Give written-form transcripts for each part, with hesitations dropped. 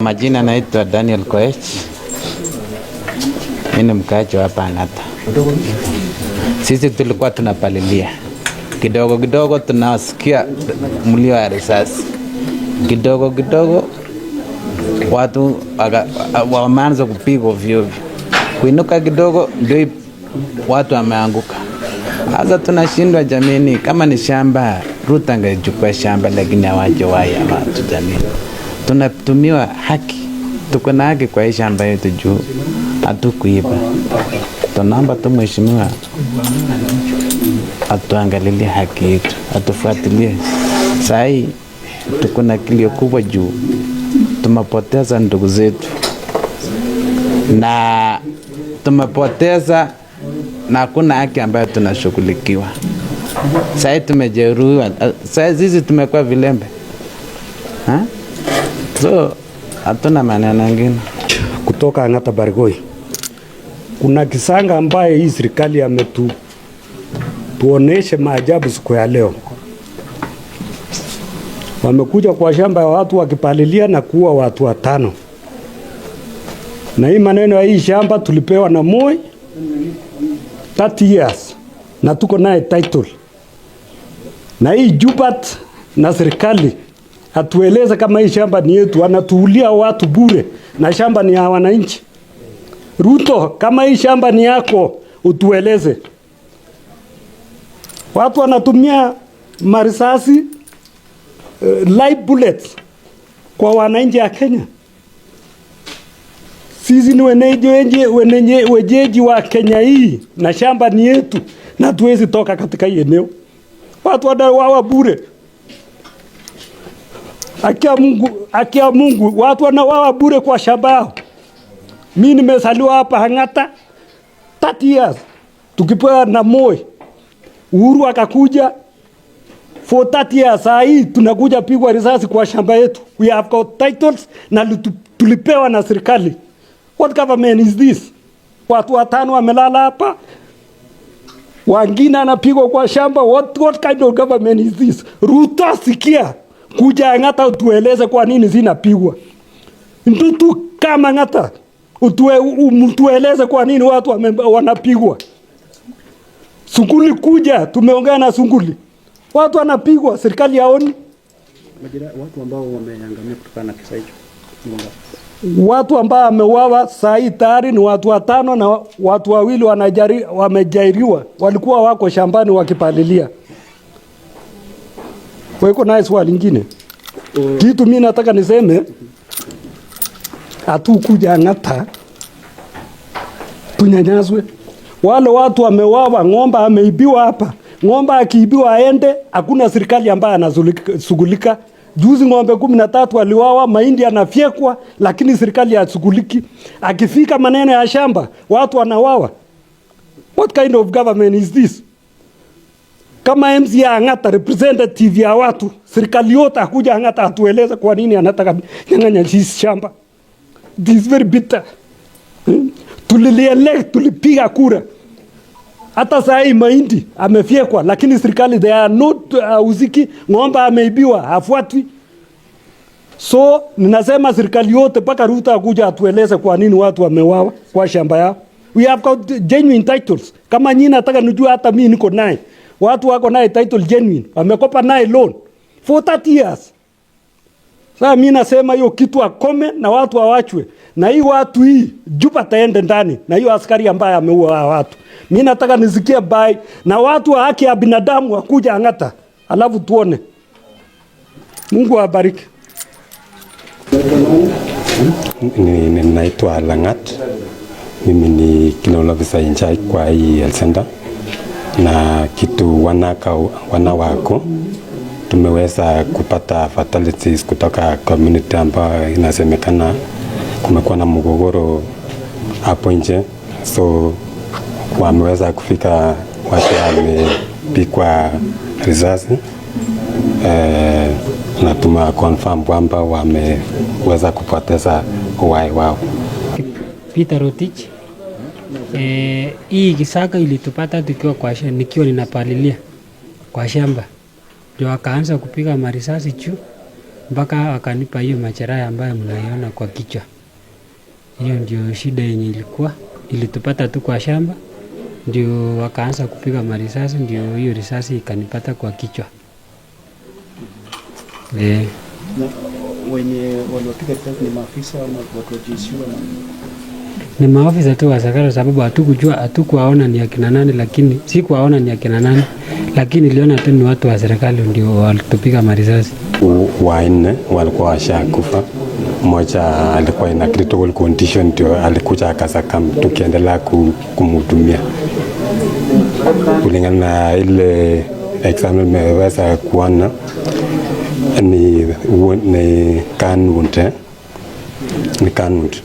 Majina naitwa Daniel Koech. Mimi ni mkaaji wa hapa Ang'ata. Sisi tulikuwa tunapalilia kidogo kidogo, tunasikia mlio ya risasi kidogo kidogo, watu wameanza kupigwa ovyo ovyo, kuinuka kidogo ndio watu wameanguka. Sasa tunashindwa jameni, kama ni shamba Ruto angechukua shamba, lakini hawajawahi watu jameni. Tunatumiwa haki, tuko na haki kwa hii shamba yetu juu hatukuiba. Tunaomba tu mheshimiwa atuangalilie haki yetu, atufuatilie. Saa hii tuko na kilio kubwa juu tumepoteza ndugu zetu na tumepoteza na hakuna haki ambayo tunashughulikiwa. Saa hii tumejeruhiwa, saa sisi tumekuwa vilembe ha? So hatuna maneno mengine. Kutoka Ang'ata Barigoi. Kuna kisanga ambaye hii serikali ametu tuoneshe maajabu siku ya leo. Wamekuja kwa shamba ya watu wakipalilia na kuua watu watano. Na hii maneno ya hii shamba tulipewa na Moi 30 years na tuko naye title. Na hii Jubat na serikali atueleze kama hii shamba ni yetu, wanatuulia watu bure na shamba ni ya wananchi. Ruto, kama hii shamba ni yako utueleze. Watu wanatumia marisasi live bullets kwa wananchi ya Kenya. Sisi ni wenyeji wa Kenya hii na shamba ni yetu na tuwezi toka katika hii eneo. Watu wanauawa bure. Akia Mungu, akia Mungu, watu wanauawa bure kwa shamba yao. Mimi nimezaliwa hapa Ang'ata 30 years tukipewa na Moi. Uhuru akakuja for 30 years. Saa hii tunakuja pigwa risasi kwa shamba yetu. We have got titles na tulipewa na serikali. What government is this? Watu watano wamelala hapa, wengine anapigwa kwa shamba. What kind of government is this? Ruto, sikia, kuja Ang'ata utueleze kwa nini zinapigwa. Ntutu kama Ang'ata utueleze kwa nini watu wanapigwa. Sunguli kuja, tumeongea na Sunguli, watu wanapigwa, serikali haoni. Majira, watu ambao wameangamia kutokana na kisa hicho ni wangapi? Watu ambao wameuawa saa hii tayari ni watu watano na watu wawili wamejeruhiwa, walikuwa wako shambani wakipalilia. Weko naye swali lingine. Kitu mimi nataka niseme, hatukuja Ang'ata tunyanyaswe. Wale watu wameuawa, ng'ombe ameibiwa hapa. Ng'ombe akiibiwa aende, hakuna serikali ambayo anashughulika. Juzi ng'ombe 13 waliuawa, mahindi yanafyekwa, lakini serikali hashughuliki. Akifika maneno ya shamba, watu wanauawa. What kind of government is this? Kama MCA Ang'ata representative ya watu, serikali yote akuja Ang'ata atueleze kwa nini anataka nyang'anya sisi shamba. It is very bitter. Tulielect, tulipiga kura. Hata saa hii mahindi amefyekwa, lakini serikali they are not uziki. Ng'ombe ameibiwa, hafuatwi. So ninasema serikali yote mpaka Ruto akuja atueleze kwa nini watu wameuawa kwa shamba yao. We have got genuine titles. Kama nyinyi nataka nijue, hata mimi niko naye. Watu wako naye title genuine, wamekopa naye loan for 30 years. Sasa mimi nasema hiyo kitu akome na watu wawachwe. Na hii watu hii Juba taende ndani na hiyo askari ambaye ameua hawa watu. Mimi nataka nisikie bai na watu wa haki ya binadamu wakuja Ang'ata. Alafu tuone. Mungu awabariki. Naitwa Langat. Mimi ni clinical officer in charge kwa hii health center, na kitu wana wako tumeweza kupata fatalities kutoka community ambayo inasemekana kumekuwa na mgogoro hapo nje, so wameweza kufika, watu wamepigwa risasi na tuma confirm kwamba wameweza kupoteza uhai wao. Peter Rotich. Hii kisaka ilitupata tukiwa kwa nikiwa ninapalilia kwa shamba, ndio akaanza kupiga marisasi juu. mpaka wakanipa hiyo majeraha ambayo mnaiona kwa kichwa. Hiyo ndio shida yenye ilikuwa ilitupata tu kwa shamba, ndio wakaanza kupiga marisasi, ndio hiyo risasi ikanipata kwa kichwa. Na wenye waliwapiga risasi ni maafisa ama watu wa GSU ama? Ni maofisa tu wa serikali, sababu hatukujua, hatukuwaona ni akina nani, lakini sikuwaona ni akina nani, lakini niliona tu ni watu wa serikali ndio walitupiga marisasi. Wanne walikuwa washakufa, mmoja alikuwa in a critical condition, ndio alikuja akasuccumb, tukiendelea kumhudumia kulingana na ile exam nimeweza kuona ni gun wound, eh? Ni gun wound.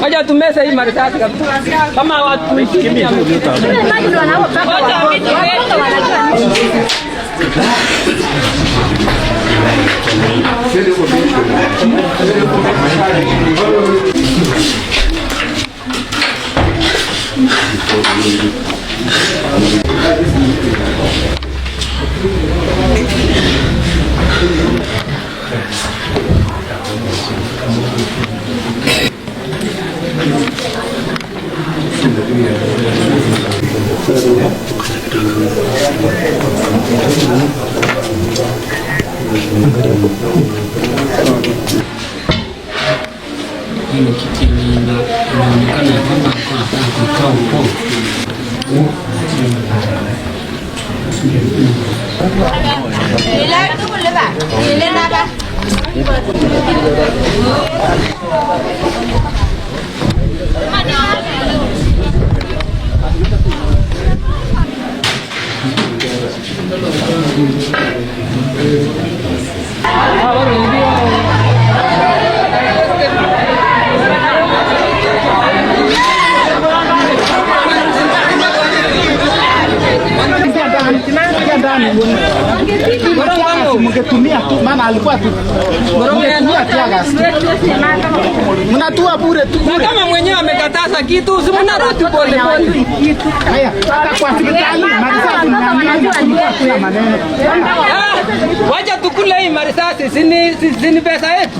Wacha tumeze hii marisasi kabisa. Kama watu. Hii ni kitu yenye inaonekana ya kwamba alikuwa anataka kutoa ukoo. Mngetumia tu mama alikuwa tu mngetumia tear gas. Mnatua bure tu bure. Kama mwenyewe amekataza kitu, si mnarudi pole pole. Haya, hata kwa hospitali marisasi mnaambiwa kuna maneno. Wacha tukule hii marisasi, si ni pesa yetu.